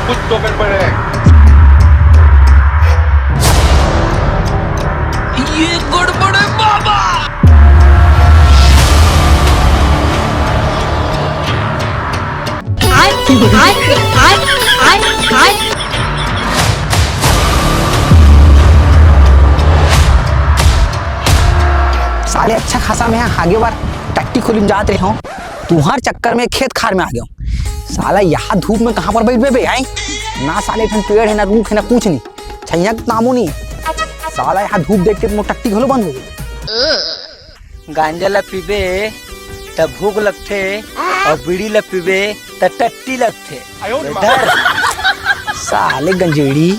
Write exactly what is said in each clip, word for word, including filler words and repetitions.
कुछ तो गड़बड़ है। ये गड़बड़ है बाबा। आय, आय, आय, आय, आय। साले, अच्छा खासा मैं आगे बार टट्टी खोली में जात रहे हूँ, तुम्हार चक्कर में खेत खार में आ गया हूँ। साला, यहाँ धूप में कहाँ पर बैठबे बे, हैं? ना साले, एक ठन पेड़ है, ना रूख है, ना कुछ नहीं, छैया के नामो नहीं है। साला, यहाँ धूप देख के मोर टट्टी घलो बंद हो गई। गांजा ला पीबे त भूख लगथे, अउ बीड़ी ला पीबे त टट्टी लगथे। इधर। साले गंजेड़ी।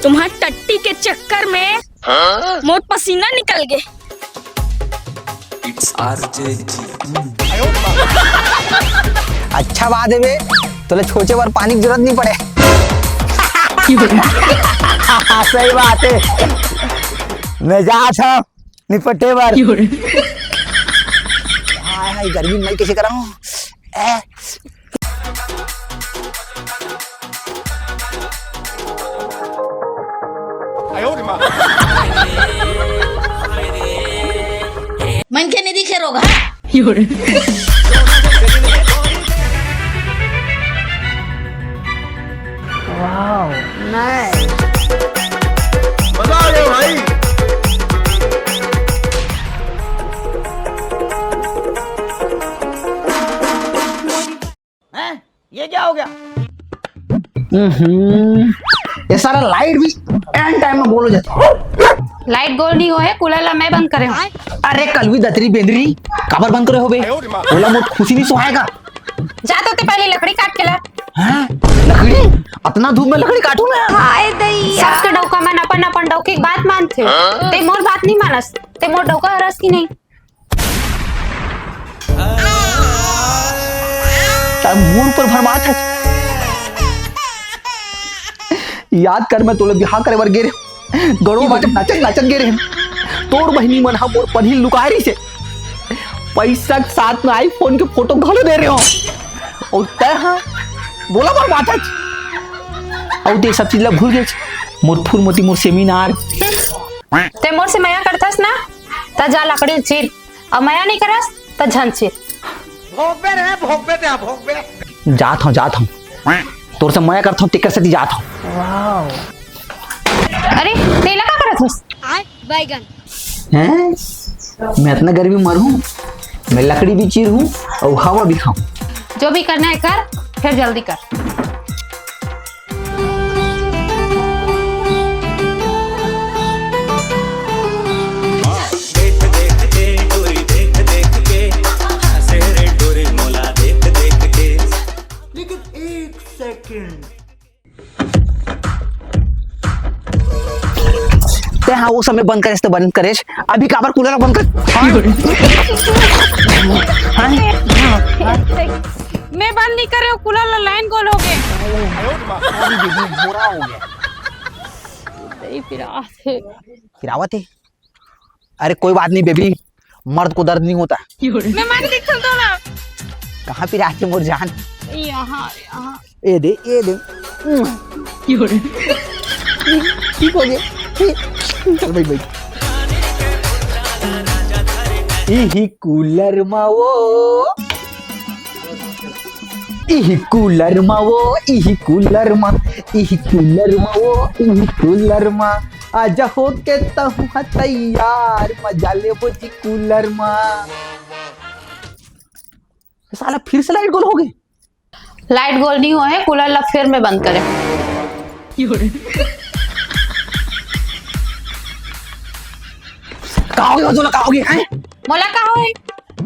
तुम्हार टट्टी के चक्कर में मोर पसीना निकल गे। It's R J G। अच्छा बात है बे, तोले छोचे बर पानी की जरूरत नहीं पड़े। सही बात है, मैं जात हूँ निपटे बर। हाय हाय, गर्मी में मैं कैसे कराऊं? ए। मनखे नहीं दिखे रोग, हाँ? Wow, nice। मजा आ गया भाई। हैं? ये क्या हो गया? हम्म, ये सारा लाइट भी एन टाइम में गोल हो जाता है। लाइट गोल नहीं होए, कूलर ला मैं बंद करे हूँ। अरे कलवी दतरी बेंदरी, काबर बंद करे हो बे? ओला मोर खुशी नहीं सुहाएगा। जा तो ते पहले लकड़ी काट के ला। हैं? लकड़ी? अतना धूप में लकड़ी काटू मैं? हाय दैया। सबके डौका मन अपन अपन डौकी के बात मानथे। ते मोर बात नहीं मानस। ते मोर डौका हरस की नहीं? तब मोर ऊपर भरमात है। याद कर, मैं तोला बिहाव करे बर गे रहे। गड़ो बाटे नाचत नाचत गे रहे। तोर बहिनी मन हा मोर पनही लुकाए रहिसे। पैसा के साथ में iPhone के फोटो घलो दे रहे हो। अउ तै हा बोला मोर बात है। अउ ते सब चीज ला भूल गे। मोर फूल मोती, मोर सेमिनार। ते मोर से मया करथस ना, त जा लकड़ी चीर। अउ मया नहीं करस, त झन चीर। भोगबे रे, भोगबे ते, भोगबे। जात हूँ, जात हूँ। तोर से मया करत हूँ, तेकर सेती जात हूँ। अरे, तेला का करत हस? आय, बैगन। हैं? मैं अतना गर्मी में मरहूँ? मैं लकड़ी भी चीरहूँ अउ हवा भी खाहूँ। जो भी करना है कर, फिर जल्दी कर। देख देख के, टोरी देख देख के, हंसे रे टोरी मोला देख देख के। लेकिन एक सेकंड। ते हाँ, वो समय बंद करेस, तो बंद करेस। अभी काबर कूलर बंद कर। हाँ? मैं बंद नहीं कर रहे हूँ, कूलर ला लाइन गोल हो गए। बुरा हो गया। नहीं, फिर आते। फिर आवत है। अरे कोई बात नहीं बेबी, मर्द को दर्द नहीं होता। मैं मार के चल दो ना। कहाँ पे रहते मोर जान? यहाँ, यहाँ। ए दे, ए दे। ठीक हो गया। चल भाई, भाई। इही कूलर मा वो, इही कूलर मा वो, इही कूलर मा, इही कूलर मा वो, इही कूलर मा। आजा होके तहूँ ह तैयार, मजा लेबो जी कूलर मा। साला फिर से लाइट गोल हो गई। लाइट गोल नहीं होए, कूलर ला फिर मैं बंद करे। का हो गया, जोला, का हो गया, हैं? मोला का होए?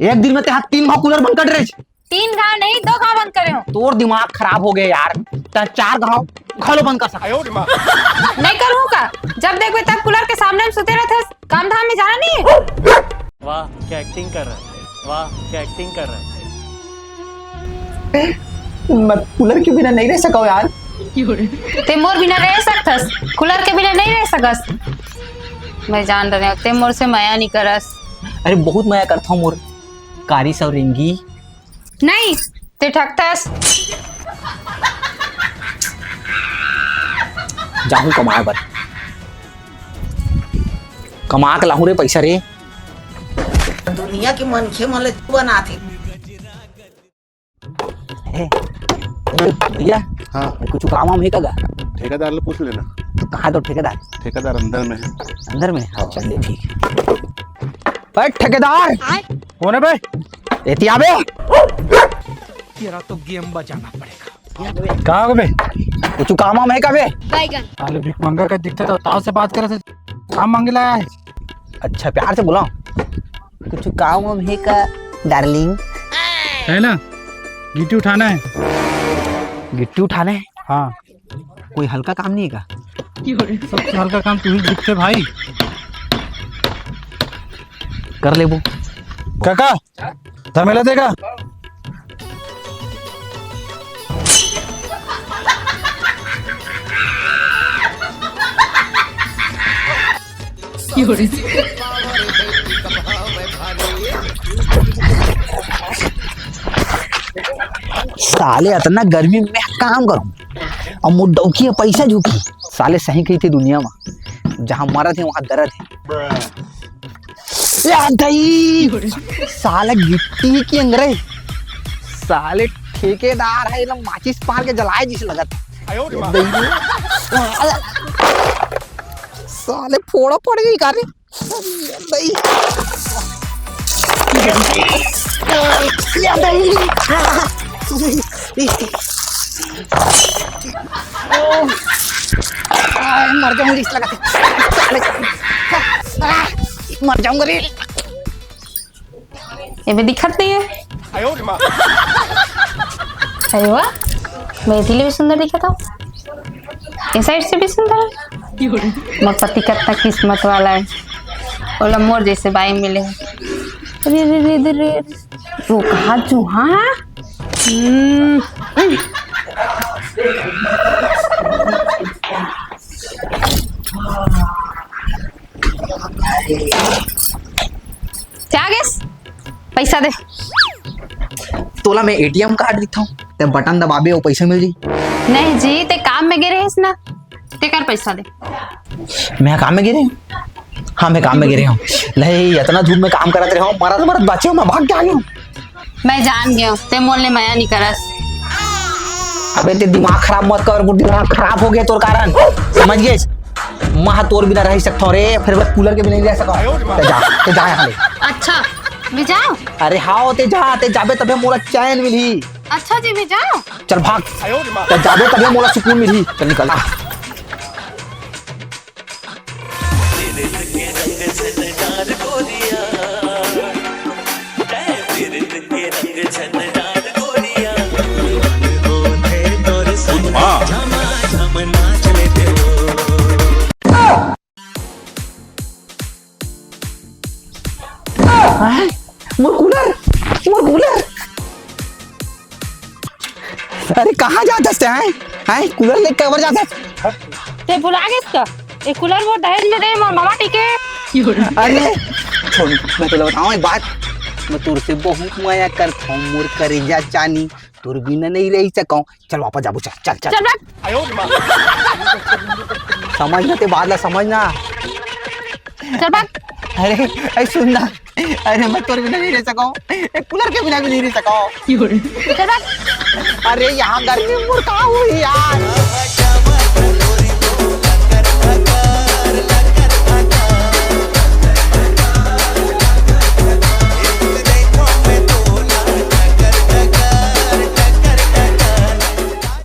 एक दिन में ते हाथ तीन घाव कूलर बंद कर रहे। तीन घाव नहीं, दो घाव बंद करे हो। तोर दिमाग खराब हो गया यार, तै चार घाव घलो बंद कर सकत। नहीं करूँ का? जब देखबे तब कूलर के सामने में सुते रहते, काम धाम में जाना नहीं है। वाह, क्या एक्टिंग कर रहा है, वाह, क्या एक्टिंग कर रहा है। मैं कूलर के बिना नहीं रह सका हूँ यार। ते मोर बिना रह सकथस, कूलर के बिना नहीं रह सकस। मैं जान रहे हूँ, ते मोर से मया नहीं करस। अरे बहुत मया करता हूँ मोर कारी सौ रेंगी। नहीं, ते ठगथस। जाहूं कमाए बर, कमा के लाहूं रे पैसा रे। दुनिया के मनखे मन ले तू बनाथे। ए, ए, भैया, हाँ। कुछ काम वाम हे का गा? ठेकेदार ले पूछ लेना। तो कहाँ हे तो ठेकेदार? ठेकेदार अंदर में हे। अंदर में? हाँ, चलिए, ठीक हे। बे ठेकेदार! कोन हे बे? एती आबे। तेरा तो गेम बजाना पड़ेगा। का हो बे? कुछ काम वाम हे का बे? बैगन। साले भिखमंगा का दिखथे तो ताव से बात करथे। काम मांगे ला आय हे। अच्छा, प्यार से बोला। कुछ काम वाम हे का, डार्लिंग? हे ना, गिट्टी उठाना हे। गिट्टी उठाना हे? हाँ। कोई हल्का काम नहीं हे का? सबसे हल्का काम तुही दिखथे भाई। कर लेबो। काका, धमेला देगा। साले अतना गर्मी में मैं काम करूं अउ मोर डौकी ह पैसा झुकी। साले सही कहिथे दुनिया म, जहां मरत हे वहां दरद हे। या दई, साले गिट्टी के अंगरे, साले ठेकेदार हे, एला माचिस पार के जलाए जिस लगत हे। साले फोड़ा पड़ गई का रे? दई। या दई। आ, मर जाऊंगी इस लगा। साले। आ, मर जाऊंगा रे। एमे दिखत नहीं हे। अरे वाह, मैं एती ले भी सुंदर दिखत हूँ, ए साइड से भी सुंदर हे। मोर पति कतना किस्मत वाला हे, ओला मोर जैसे बाई मिले हे। अरे, अरे, अरे, अरे, अरे, वो कहाँ चूहा हे? हम्म। क्या गेस? पैसा दे। तोला मैं एटीएम कार्ड देथव, ते बटन दबाबे अउ पैसा मिल जाई। नहीं जी, ते काम में गे रहेस ना, तेकर पैसा दे। मैं काम में गे रहेंव? हाँ, मैं काम में गे रहेंव। नहीं, अतना धूप में काम करत रहेंव, मरत मरत बाँचे हँव, मैं भाग के आ गेंव। मैं जान गेंव, ते मोर ले मया नहीं करस। अबे ते दिमाग खराब मत कर, मोर दिमाग खराब हो गे तोर कारण, समझ गेस? मैं तोर बिना रह सकथव रे, फेर बस कूलर के बिना नहीं रह सकव। ते जा, ते जा यहाँ ले। अच्छा, मैं जाँव? अरे हाँ, ते जा, ते जाबे तभे मोला चैन मिलही। अच्छा जी, मैं जाँव? चल भाग। ते जाबे तभे मोला सुकून मिलही। चल निकल। आय, मोर कूलर, मोर कूलर। अरे, कहाँ जात हस ते, हैं? हैं? कूलर लेके काबर जात हस? ते भुला गेस का? ए कूलर मोर दहेज में दे, मोर मामा टिके। अरे, छोड़, मैं तोला बतावँव एक बात। मैं तोर से बहुत मया करथँव, मोर करेजा चानी, तोर बिना नहीं रह सकँव। चल वापस जाबो, चल, चल, चल। चल भाग। समझ ना ते बात ला, समझ ना। चल भाग। अरे, अरे सुन ना, अरे मैं तोर बिना नहीं रह सकँव, ए कूलर के बिना भी नहीं रह सकँव। चल भाग। अरे यहाँ गर्मी में मोर का होही यार।